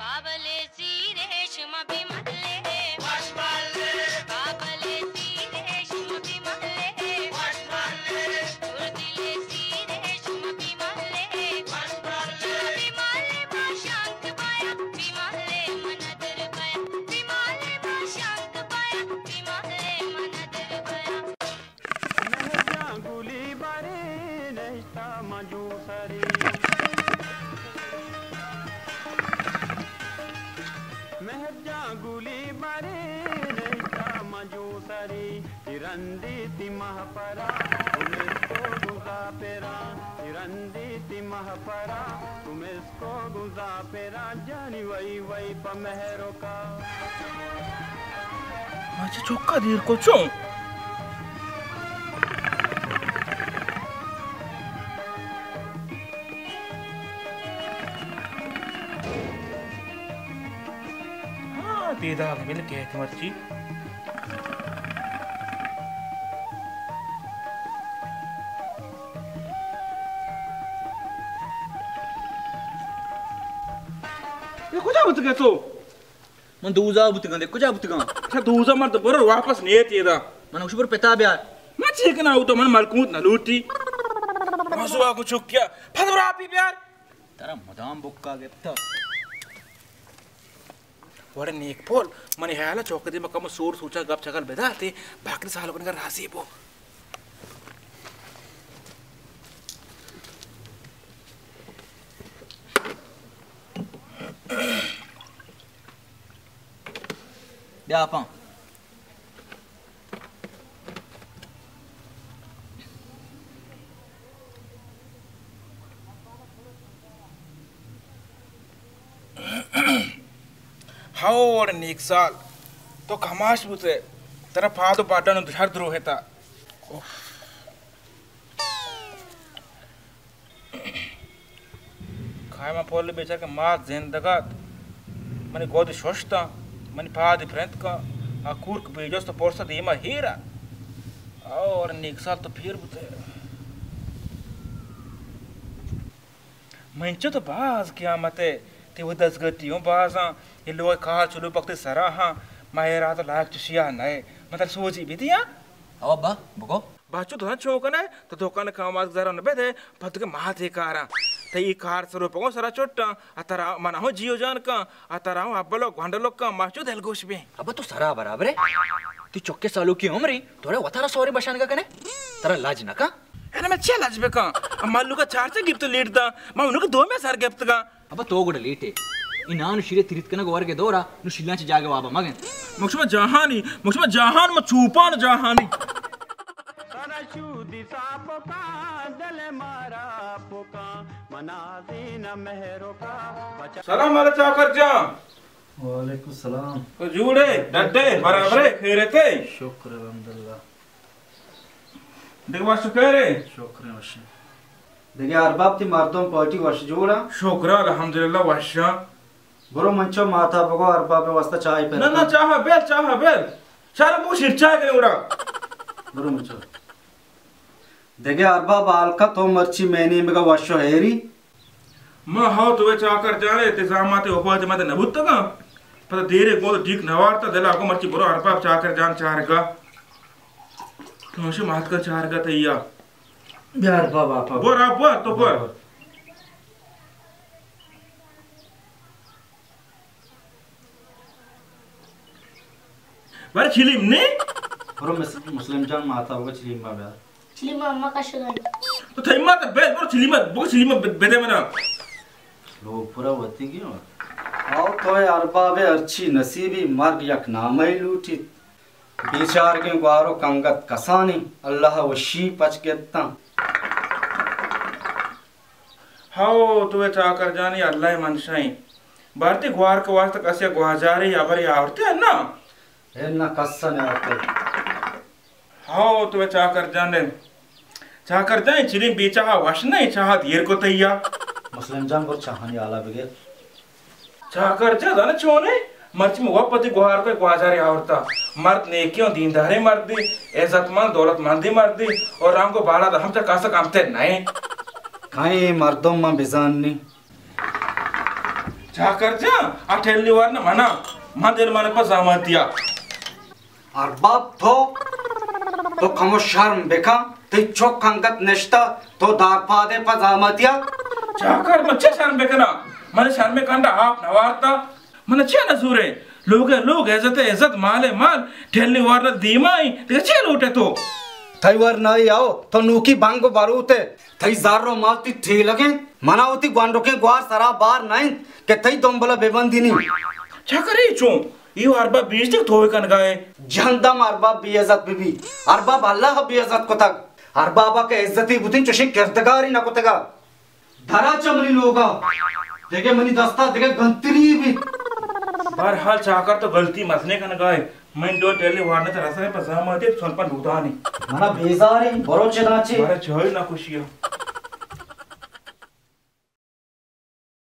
بابلے سیرے شما بی ملے، وش ملے۔ بابلے سیرے شما بی ملے، وش ملے۔ دردلے سیرے شما بی ملے، وش ملے۔ بی ملے ما شانک بایا، بی ملے ما ندر بایا، بی ملے ما شانک بایا، بی ملے ما ندر بایا۔ مہر جان گلی بارے نشتا مجو سری۔ مہر جان گلی بارے نشتا مجو سری۔ ترندی تی مہ پرا، تمسکو گزا پرا۔ ترندی تی مہ پرا، تمسکو گزا پرا۔ جانی وئی وئی پہ مہرو کا۔ ما چہ چکا دیر کو چون؟ ہاں، پیداک بل کہت مرچی۔ اے کجا بوتگے تو؟ من دوزا بوتگاں، دے کجا بوتگاں؟ اچھا، دوزا من تو برو واپس نیت ادا۔ من گوش برو پتا بیار۔ من چی کناں، او تو من ملکوت نہ لوٹی۔ من سوا کو چکیا، پھد برا پی بیار۔ ترا مدام بکا گپتا۔ وڑے نیک پول، منی خیال ء چوک دیما کمو سور سوچا گپ چگل بداتے، باقی سال کنگا راضی بو۔ بیا پاں۔ ہو وڑ نیک سال، تو کماش بوتے، ترا پاد و پاٹان و شر دروہتا۔ اف۔ کائے من پول بیچار کہ مات زندگ ات، منی گود ششتاں، منی پاد پرنت کن، آ کورک بے جست و پرس دیما ہیر ات۔ اور نیک سال تو پیر بوتے۔ من چو تو باز قیامت ء، تی و دزگٹی ہوں بازاں، یہ لوگ کار چلو پکتے سرا ہاں، ما اے رات لائق چشیا نئے، من تر سوجی بھی دیا۔ او ابا، بگو۔ بچو تو چون کنے؟ تو دکان کاماز گزارا نہ بدے، پتو کے ماتے کاراں۔ تئی کار سرو پگو سرا چٹاں، اترا من ہوں جیو جان کن، اترا ہوں ابلو گونڈلو کن، ما چو دلگوش بیں۔ ابا تو سرا برابر ہے۔ تی چکے سالو کی عمری، تورے وتارا سوری بشانگا کنے؟ ترا لاج نہ کن؟ انا میں چے لاج بکن؟ مالو کا چار چے گپت لیٹ دا، ما انو کے دو میں سر گپت گا۔ ابا تو گڑا لیٹے۔ اے نان و شیرے تریت کنگ ورگ ء دورا، نو شیلاں چہ جاگہ وابا مگن۔ مکشما جاہانی، مکشما جاہان، ما چوپان جاہانی۔ سرشودی ساپکا، دل مارا پکا، منازین مہروکا، بچا۔ سلام علیکم چاکر جان۔ وعلیکم السلام۔ تو جوڑے، ڈڈے، برابرے، خیرتے؟ شکر الحمدللہ۔ دگہ وش خیرے؟ شکر وش۔ دگہ ارباب تی مردم پارٹی وش جوڑا؟ شکر الحمدللہ وشا۔ برو منچو ماتا بگو ارباب واسطہ چائے پر۔ نہ، نہ، چاہ بیل، چاہ بیل۔ چار مو شیر چائے کرے اڑا۔ برو منچو۔ دگہ ارباب حال کا تو مرچی میں نیمگا وشو ہیری۔ ما ہو تو چاکر جان انتظامات اوپاد مد نہ بوتگاں۔ پدا دیرے گوں ڈیک نہ وارتا، دلا گوں مرچی برو ارباب چاکر جان چارگا۔ تو ہمشہ ماتکا چارگا تیا۔ بیا ارباب آپا۔ بر ابا تو بر۔ بر چلیم نے؟ برو مس-، مسلم جان ماتا ہوگا چلیم با بیا۔ چلیم اما کا شگن۔ تو تئی مات بیل برو چلیم، بگو چلیم ب-، بدے منا۔ لو پورا وتی گی ہو۔ آؤ تو اے ارباب ارچی نصیبی مرگ یک نامہ لوٹیت۔ بیچارگیں گوارو کنگت کسانی اللہ وشی پچ گپتاں۔ ہو تو اے چاکر جانی اللہ منشائیں۔ بارتی گوار کے واسطہ کسی گواجاری ہبری آورتے نا؟ اے نہ کس نے آتے۔ ہو تو چاکر جان دے۔ چاکر جان، چلیم بیچاہا وش نہ، چاہا دیر کو تیا۔ مسلم جان، بر چاہانی حالا بگر۔ چاکر جان، زانے چونے؟ مرچی مو وپتی گوہار کو گواجارے آورتا۔ مرد نیکی و دیندارے مردی، عزت مند، دولت مندی مردی، اور رنگ و بالا دا ہم چا کاسا کمتے نہیں۔ کہیں مردم من بزان نہیں۔ چاکر جان، آ ٹیلی وارن منا، من دل من پہ زاماتیا۔ ارباب تو، تو کمو شرم بکن، تئی چک انگت نشتہ، تو دارپادے پہ زاماتیا۔ چاکر، من چے شرم بکناں؟ من شرم کنڈا آپ نوارتا۔ من چے نزورے؟ لوگ لوگ، عزت عزت، مال مال، ٹیلی وارن دیمائی، دگہ چے لوٹے تو؟ تئی ور نہ آؤ، تو نوکی بنگ و بروتے۔ تئی زر و مال تئی ٹیلگ انت، منا وتی گونڈکیں گوار سرا بار نہ انت کہ تئی دمبلا بہ بندینی۔ چاکر، اے چون؟ اے ارباب بیش دیگ توہے کنگا اے۔ جہندم ارباب بے عزت بہ بی۔ ارباب اللہ بے عزت کتگ۔ اربابا کہ عزتی بوتیں چوشیں کردگاری نہ کتگا۔ درا چہ منی لوگا۔ دگہ منی دستا دگہ گنتری بیت۔ بہرحال چاکر، تو غلطی مزنے کنگا اے۔ من دو ٹیلی وارنے ترا سرے پہ زاماتے سن پہ نودانی۔ منا بیزاریں، برو چہ داں چے۔ مارا چاہے نہ خوشی۔